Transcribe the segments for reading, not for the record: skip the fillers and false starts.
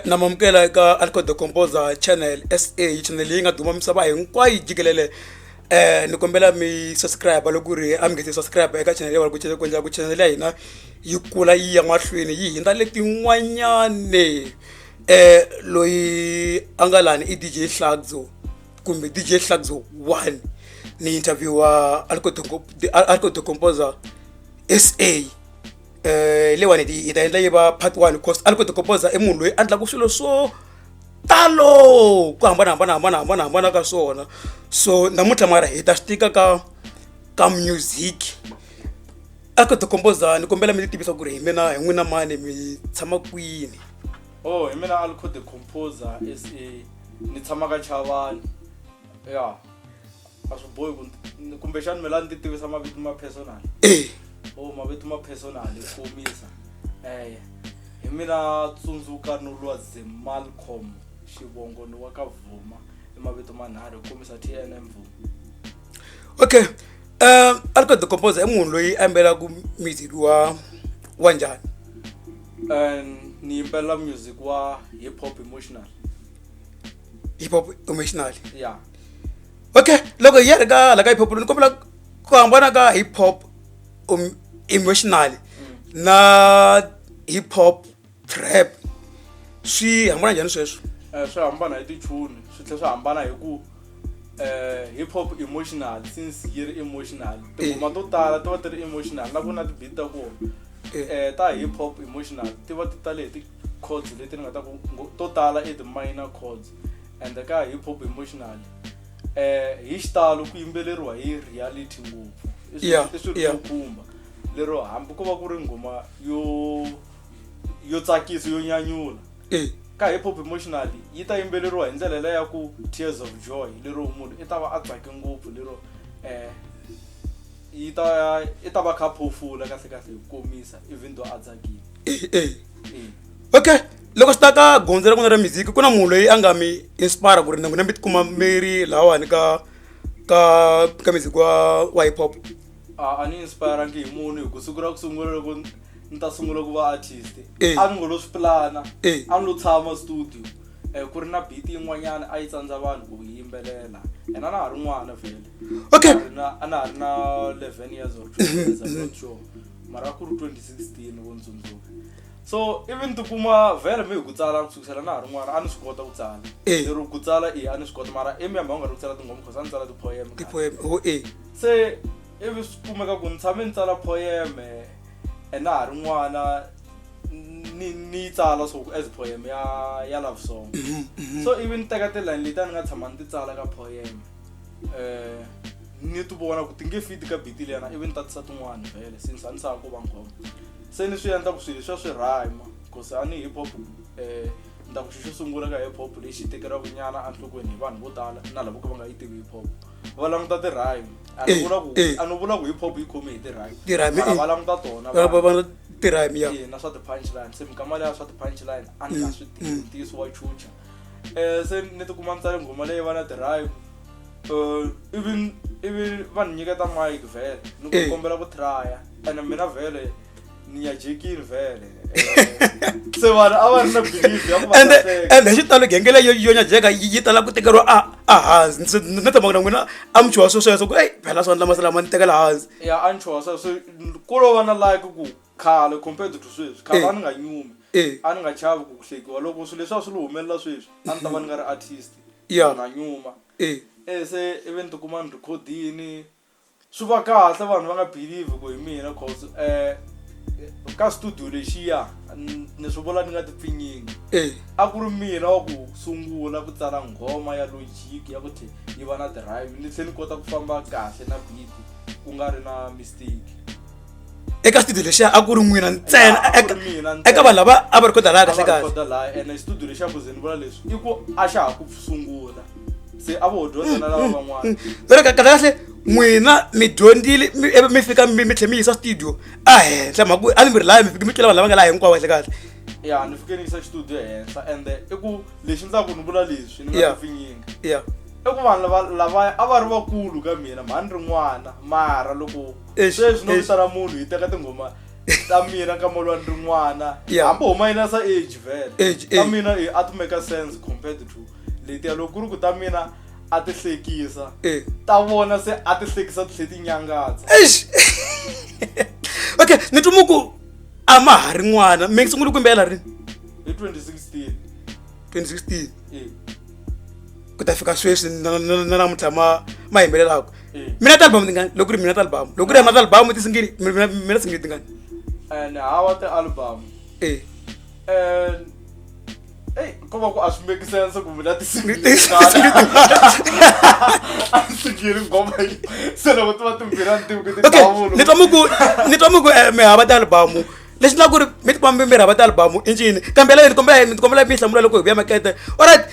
Na mamukela eka Alco the Composer channel S_A channel leyi nga duma misava hinkwayo jikelele ni kombela mi subscribe loko ku ri a mi nge se subscribe eka channel leyiwani ku ku endlela ku channel ya hina yi kula yi ya mahlweni yi hundza letin'wanyani loyi a nga lani i D_J Hladzo kumbe D_J Hladzo one ni interview-a Alco the Alco the Composer S_A. Leyiwani hi ta endla yi va part one cause a ni koti composer i munhu loyi a endlaka swilo swo talo ku hambanahambana hambanahambana hambana ka swona so namuntlha mara hi ta swi tika ka ka music a ku composer ni kombela mi ti tivisa ku ri hi mina hi n'wina mani mi tshama kwini. Oh hi mina Alco the composer S_A ni tshama ka Chavani ya. A swi bohi ku kumbexani mi la ni ti tivisa mavito ma personal e oh mavito ma personal hi komisa eh hi mina tsundzuka nolwazi Malcolm xivongo ni wa ka Vuma i mavito manharhu hi komisa T_N_M Vuma. Okay Alco the composer i munhu loyi a yimbelelaka music wa njhani? Ni yimbelela music wa hip hop emotional. Hip hop emotional. Yeah. Okay loko hi ya ri ka la ka hip hop ni kombela ku hambana ka hip hop emotional na hip hop trap swi hambana njhani sweswo? Swi hambana hi tichuni swi tlhela swi hambana hi ku hip hop emotional since yi ri emotional tinghoma to tala ti va ti ri emotional na ku na ti-beat ta kona ta hip hop emotional ti va ti tale hi ti-chords leti ni nga ta ku to tala i ti-minor chords. Ende ka hip hop emotional hi xitalo ku yimbeleriwa hi reality ngopfu i swilo i swilo swo khumba lero hambi ko va ku ri nghoma yo yo tsakisa yo nyanyula ka hip hop emotional yi ta yimbeleriwa hi ndlela leya ku tears of joy lero munhu i ta va a tsake ngopfu lero yi ta i ta va kha phofula kahle kahle hi ku komisa even though a tsakile. Okay loko swi ta ka gondzo ra n'wina ra music ku na munhu loyi a nga mi inspire ku ri na n'wina mi tikuma mi ri lahawani ka ka ka music wa hip hop. A ni inspire-angi hi munhu hi ku siku ra ku sungula loko ni ta sungula ku va artist a ni ngo lo swi pulana a ni lo tshama studio ku ri na beat yin'wanyana a yi tsandza vanhu ku yi yimbelela and a na ha ri n'wana vhele a na ha ri na 11 years or 12 years I'm not sure mara a ku ri 2016 loko ni tsundzuka. So ivi ni tikuma vhele mi hi ku tsala ku sukisela na ha ri n'wana a ni swi kota ku tsala lero ku tsala e a ni swi kota mara i mi ya mhaka nga ri ku tsala tinghoma cause a ni tsala ti-poem ti-poem oh e se ivi swi kumeka ku ni tshame ni tsala poem and na ha ri n'wana ni yi tsala so as poem ya love song so ivi ni teka ti-line leti a ni nga tshama ni ti tsala ka poem ni ti vona ku ti nge fit ka beat liyana ivi ni tatisa tin'wani vhele since a ni sa ku va nghoma. Se ni swi endla ku swilo leswiya swi rhyme cause a ni hip hop ni ta ku xo xo sungula ka hip hop lexi tekeriwaka nyana enhlokweni hi vanhu vo tala na lava vo ka va nga yi tivi hip hop va languta ti-rhyme a ni vula ku a ni vula ku hip hop yi khome hi ti-rhyme Ti-rhyme, mara va languta tona va ti-rhyme ya e na swa ti-punch line se minkama liya swa ti-punch line a ni nga swi tivi ntiyiso wa chucha se ni tikuma ni tsale nghoma leyi va na ti-rhyme ivi ivi va ni nyiketa mic vhele ni ku kombela ku try ene mina vhele ni nyajekile vhele se vanhu a va ri na belief ya ku va ende ende hi xitalo genge leyo yo nyajeka yi tala ku tekeriwa a a hansi se ni tshama na n'wina a mi chuha swo sweswo ku eyi phela swa ndla masi lama ni tekela hansi. Ya a ni chuha sweswo ku lo va na like ku khale compared to sweswi khale a ni nga nyumi a ni nga chavi ku hlekiwa loko swilo leswi a swi lo humelela sweswi a ni ta va ni nga ri artist na nyuma e se ivi ni tikuma ni rhikhodini swi va kahle vanhu va nga believe ku hi mina cause ka studio lexiya ni swi vula ni nga ti pfinyingi a ku ri mina wa ku sungula ku tsala nghoma ya logic ya ku tlhe yi va na ti-rhyme ni tlhe ni kota ku famba kahle na beat ku nga ri na mistake. Eka studio lexiya a ku ri n'wina ntsena eka vanhu lava a va rhikhoda laya kahle kahle. Rhikhoda laya ene studio lexiya ku ze ni vula leswi i ku a xa ha ku sungula se a vo dyondza na lava van'wana. Vele kahle kahle n'wina mi dyondzile mi ivi mi fika mi tlhela mi yisa studio a henhla mhaka ku a ni mi ri laya mi fike mi tlula vanhu lava nga laha hinkwavo kahle kahle. Ya ni fike ni yisa xitudio ehenhla ende i ku lexi endlaka ku ni vula leswi ni nga ti pfinyingi i ku vanhu lava lavaya a va ri vakulu ka mina mhani ri n'wana mara loko sweswi no vitana munhu hi teka tinghoma. Ta mina ka molwani rin'wana hambi ho minus age vhele, ta mina a ti make sense compared to letiya. Loko ku ri ku ta mina a ti hlekisa, ta vona se a ti hlekisa ti tlhe ti nyangatsa. Eish. Okay, ni twa ku a ma ha ri n'wana, mi sungule ku yimbelela rini? Hi 2016. 2016. Ku ta fika sweswi na namuntlha ma yimbelelaka. Mina ti-album tingani? Loko ku ri mina ti-album, loko ku ri na ti-album ti-single, mina single tingani? And hawa ti-album. And ey, ko va ku a swi make sense ku mina ti-single a single nghoma yi se loko ti va timbirhi a ni tivi ku ti. Okay, ni twa mu ku mi hava ti-album. Lexi na ku ri mi tikomba mi hava ti-album i ncini? Kambe la ni kombela mi hlamula loko hi vuya makete. Alright,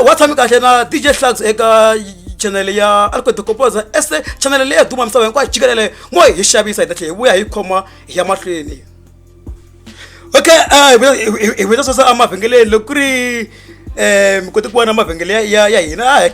wa tshami kahle na DJ Slugs eka channel ya Alco the Composer SA, channel leyi ya duma misava hinkwayo jikelele. Mo hi xavisa, hi ta tlhela hi vuya hi khoma hi ya mahlweni. Okay, hi vuya sweswo emavhengeleni. Loko ku ri mi kote ku vona mavhengele ya hina a.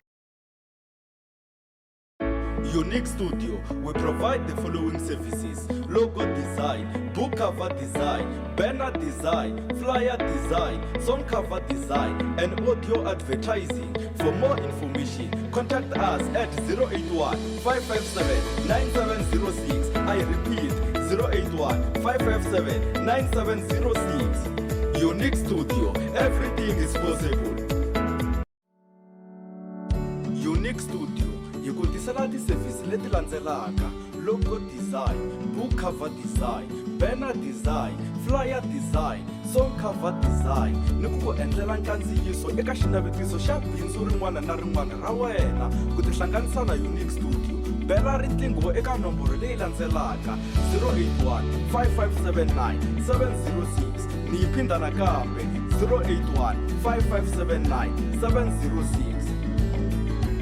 Unique Studio, we provide the following services: logo design, book cover design, banner design, flyer design, song cover design, and audio advertising. For more information, contact us at 081 557 9706. I repeat, 081 557 9706. Unique Studio, everything is possible. Unique Studio yi ku tisela ti-service leti landzelaka: logo design, book cover design, banner design, flyer design, song cover design, ni ku ku endlela nkandziyiso eka xinavetiso xa bindzu rin'wana na rin'wana ra wena. Ku tihlanganisa na Unique Studio, bela riqingho eka nomboro leyi landzelaka: 081 5579 706. Ni yi phinda nakambe: 081 5579 706.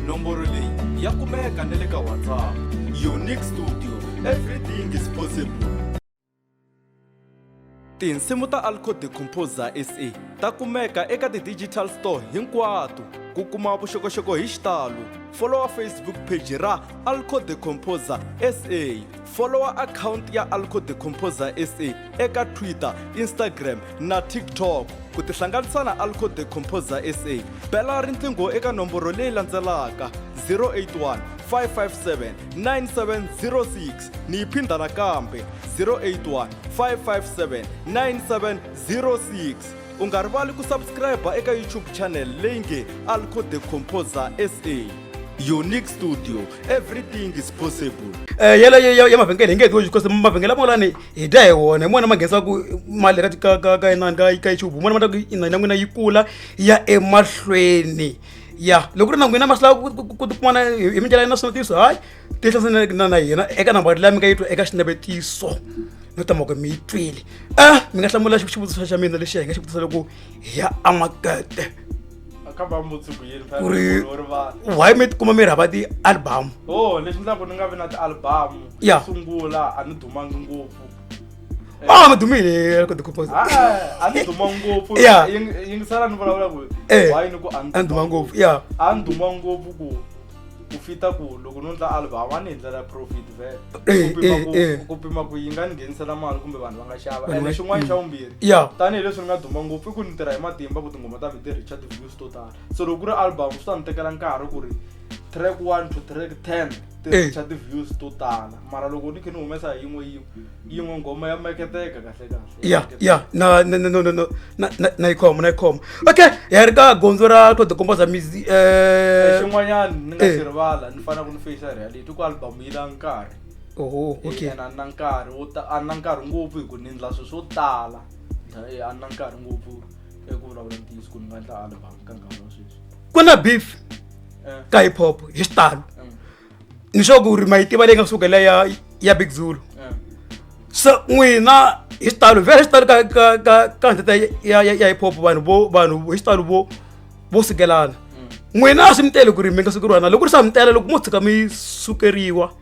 Nomboro leyi ya kumeka na le ka WhatsApp. Unique Studio, everything is possible. Tinsimu ta Alco the Composer SA ta kumeka eka ti-digital store hinkwato. Ku kuma vuxokoxoko hi xitalo, followa Facebook page ra Alco the Composer SA, followa akhawunti ya Alco the Composer SA eka Twitter, Instagram na TikTok. Ku tihlanganisa na Alco the Composer SA, bela riqingho eka nomboro leyi landzelaka: 081 557 9706. Ni yi phinda nakambe: 081 557 9706. U nga rivali ku subscribe eka YouTube channel leyi nge Alco the Composer SA. Unique Studio, everything is possible. Yeleyo ya mavhengele hi nge he because mavhengele lamalani hi dya hi wona, hi mona ma nghenisaka mali ka inani ka YouTube, hi mona ma ta ku inani ya n'wina yi kula yi ya emahlweni. Ya loko ku ri na n'wina ma swi lava ku tikuma hi mindlela na swinavetiso, hayi, tihlanganisa na hina eka nambara leyi mi nga yi twa eka xinavetiso no tama ku mi yi twile. Mi nga hlamula xivutiso xa mina lexi hi nga xi vutisa loko hi ya amakete. Kha va mutsuku yini? Ku ri why mi tikuma mi ri hava ti-album? Oh, leswi endlaku ni nga vi na ti-album, sungula a ni dumangi ngopfu. Ah, mi dumile ku ti-compose. A ni duma ngopfu. Yingisela ni vulavula ku why ni ku a ni duma ngopfu ya. A ni duma ngopfu ku fita ku loko no ndla album a ni hi ndlela ya profit vhele, ku pima ku yi nga ni nghenisela mali kumbe vanhu va nga xava. Ene xin'wana xa vumbirhi, tanihileswi ni nga duma ngopfu, i ku ni tirha hi matimba ku tinghoma ta mi ti reacha ti-views to tala. So loko ku ri album, swi ta ni tekela nkarhi ku ri track 1 to track 10 ti reacha ti-views to tala. Mara loko ni kha ni humesa hi yin'we yin'we yin'we nghoma, ya maketeka kahle kahle. Ya, na yi khoma, na yi khoma. Okay, ya ri ka gondzo ra Claude Composer Music. Xin'wanyana ni nga xi rivala, ni fanele ku ni face reality ku album yi la nkarhi. Oho, okay. Ene a ni na nkarhi wo ta, a ni na nkarhi ngopfu hi ku ni endla swilo swo tala. A ni na nkarhi ngopfu eku vulavula ntiyiso ku ni nga endla album ka nkarhi wa sweswi. Ku na beef ka hip hop hi xitalo. Ni sure ku ri ma yi tiva leyi nga suka leya ya Big Zulu. So n'wina hi xitalo vhele, hi xitalo ka ndlela ya hip hop, vanhu hi xitalo vo sukelana. N'wina a swi mi tele ku ri mi nga sukeriwa na? Loko ku ri swa mi tele, loko mo tshuka mi sukeriwa,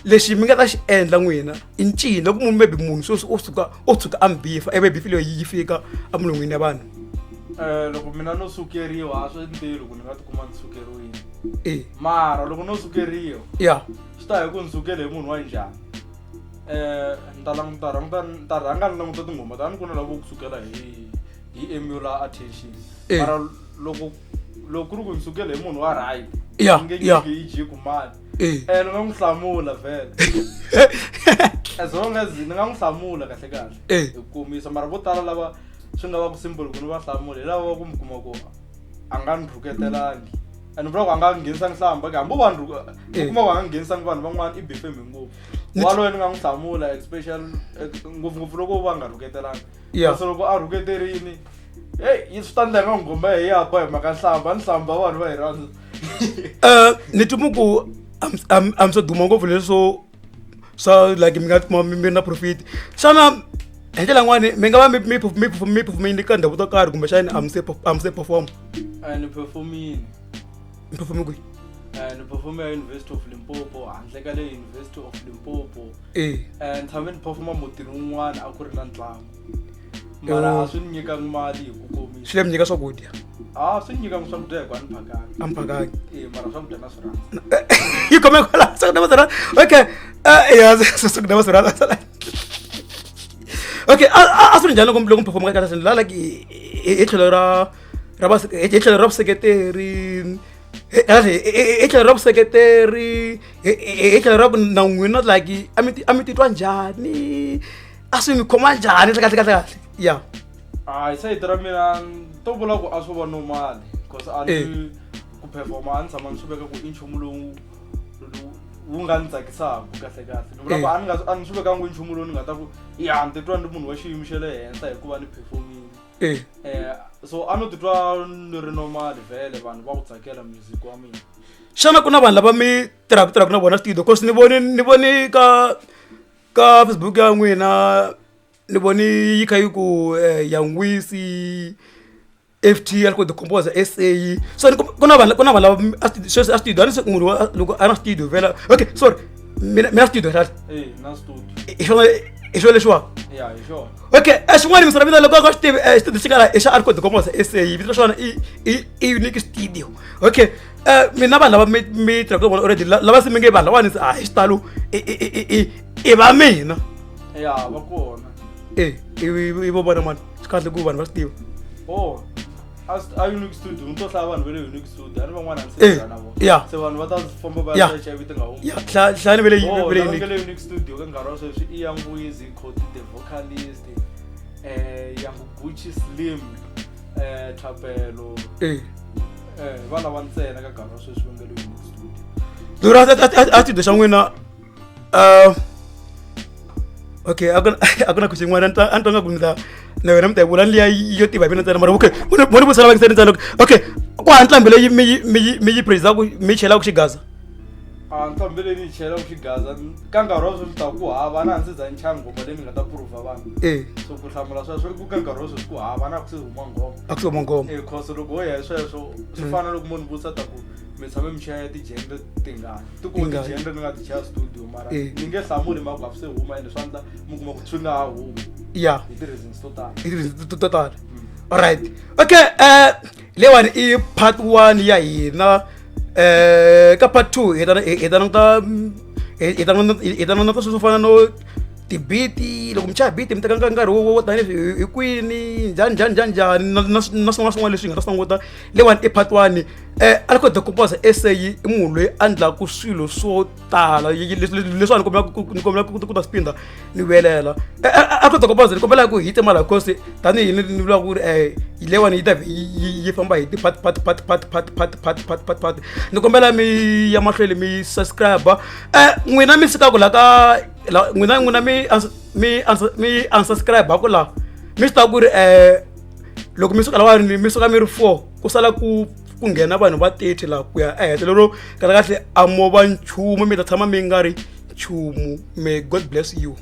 lexi mi nga ta xi endla n'wina i ncini loko munhu, maybe munhu sweswi o suka o tshuka a mi bifa, ivi bifi leyi yi fika emilon'wini ya vanhu? Loko mina no sukeriwa, a swi nteli ku ni nga tikuma ni sukeriwile. Mara loko no sukeriwa, swi ta hi ku ni sukele hi munhu wa njhani. Ni ta languta rhanga ni ta rhanga ni languta tinghoma ta ni ku na lavo kusukela hi emula attention. Mara loko ku ri ku ni sukela hi munhu wa right, ni nge nyiki yi jiki mali. Ni nga n'wi hlamula vhele, as long as ni nga n'wi hlamula kahle kahle hi ku komisa. Mara vo tala lava swi nga va ku simple ku ni va hlamula hi lava va ku mi kuma ku a nga ni rhuketelangi, and vula ku a nga nghenisangi nhlamba ke, hambi vanhu u kuma ku a nga nghenisangi vanhu van'wana, i beef mi ngopfu. Waloye ni nga n'wi hlamula, especially ngopfungopfu loko va nga rhuketelangi. Kasi loko a rhuketerini, heyi, swi ta endla nga nghoma hi ya ba hi mhaka nhlamba, ni hlamba vanhu va hi rhandza. Ni twi ku am swo duma ngopfu leswo swa like mi nga tikuma mi ri na profit. Xana hi ndlela yin'wani mi nga va mi performile ka ndhawu to karhi, kumbexani a mi se perform? Ni performile. Mi performe kwihi? Ni performe ya University of Limpopo, handle ka le University of Limpopo. Ni tshame ni performa mutini wun'wana, a ku ri na ntlangu, mara a swi ni nyikangi mali hi ku komisa. Swi le mi nyika swakudya? A swi ni nyikangi swakudya hi ku a ni phakangi. A mi phakangi. E, mara swakudya na swi rhandza. Yi khome kwala, swakudya va swi rhandza. Okay, ya, swakudya va swi rhandza. Okay, a swi ri njhani loko mi performa ka kahle la, like hi tlhelo ra va hi tlhelo ra vuseketeri, kahle hi tlhelo ra vuseketeri, hi tlhelo ra ku na n'wina, like a mi titwa njhani, a swi mi khoma njhani kahle kahle kahle ya? A hi sayiti ra mina to vula ku a swo va normal, cause a ni ku performa a ni tshama ni swi veka ku i nchumu lowu wu nga ni tsakisaka kahle kahle. Ni vula ku a ni nga a ni swi vekangi nchumu lowu ni nga ta ku ya ni titwa ni ri munhu wa xiyimo xa le henhla hikuva ni performile. So a no titwa ni ri normal vhele, vanhu va ku tsakela music wa mina. Xana ku na vanhu lava mi tirhaka na vona studio? Cause ni voni ka Facebook ya n'wina, ni voni yi kha yi ku Yangwisi FT a ri ku the composer SA. So ku na vanhu lava sweswi a studio a ni se munhu loko a na studio vhela. Okay, sorry, mina studio kahle. E, na studio. Hi xona lexiwa? Ya, hi xona. Okay, xin'wana misala mina loko a swi tivi, studio xi nga la i xa Arco the Composer SA, vito ra xona i Unique Studio. Okay, mina vanhu lava mi tirhaka vona already, lava se mi nge vanhu lavawani a hi xitalo i va mina? Ya, va kona. E, i vo vona mani, swi kahle ku vanhu va swi tiva. Oh, a Unique Studio ni to hlaya vanhu va le Unique Studio, a ni van'wana a ni se tirha na vona. Se vanhu va ta famba va ya searcha vito nga humi. Ya, hlayani ve le Oh, ve le lava Unique. nga le Unique Studio ka nkarhi wa sweswi i Yangwizi Cody the vocalist, Yangu Gucci Slim, Thapelo. Va lava ntsena ka nkarhi wa sweswi va nga le Unique Studio. Lero a studio xa n'wina, okay, a ku na question yin'wana a ni twa nga ku ni ta na wena mi ta yi vula ni liya yo tiva hi mina ntsena. Mara okay, mo ni vutisa lava ntsena. Okay, ku hava nqambi leyi mi yi praise-aku, mi yi chelaka xigaza? A nqambi leyi ni yi chelaka xigaza ka nkarhi wa sweswi ta ku hava na ndzi za ni chaya nghoma leyi mi nga ta prova vanhu. So ku hlamula sweswo i ku ka nkarhi wa sweswi ku hava na ku se huma nghoma. A ku se huma nghoma. E, cause loko ho ya hi sweswo swi fana na loko munhu vutisa ta ku mi tshame mi chaya ti-genre tingani, ti ku Tingani. ti-genre ni nga ti chaya studio, mara ni nge hlamuli mhaka ku a swi se huma, ende swa endla mi kuma ku swi nga ha humi hi ti-reasons to tala. Hi ti-reasons to tala. Alright, okay, leyiwani i part 1 ya hina. Ka part 2 hi ta languta hi ta languta swilo swo fana no ti-beat, loko mi chaya beat mi teka nkarhi wo tani hi kwini, njhani njhani njhani njhani, na swin'wana swin'wana leswi hi nga ta swi languta. Leyiwani i part 1. Alco the Composer SA i munhu loyi a endlaku swilo swo tala leswiwani. Ni kombela ku ta spinda ni vuyelela. Alco the Composer, ni kombela ku hi tema laha, cause tanihi ni vula ku ri leyiwani yi ta yi famba hi ti-part part part part part part part part part part. Ni kombela mi ya mahlweni mi subscribe. N'wina mi sikaku la ka n'wina mi unsubscribe ku la mi swi tiva ku ri loko mi suka lawani mi suka mi ri 4, ku sala ku nghena vanhu va 30 laha ku ya ehenhla. Lero kahle kahle a mo va nchumu, mi ta tshama mi nga ri nchumu. May God bless you.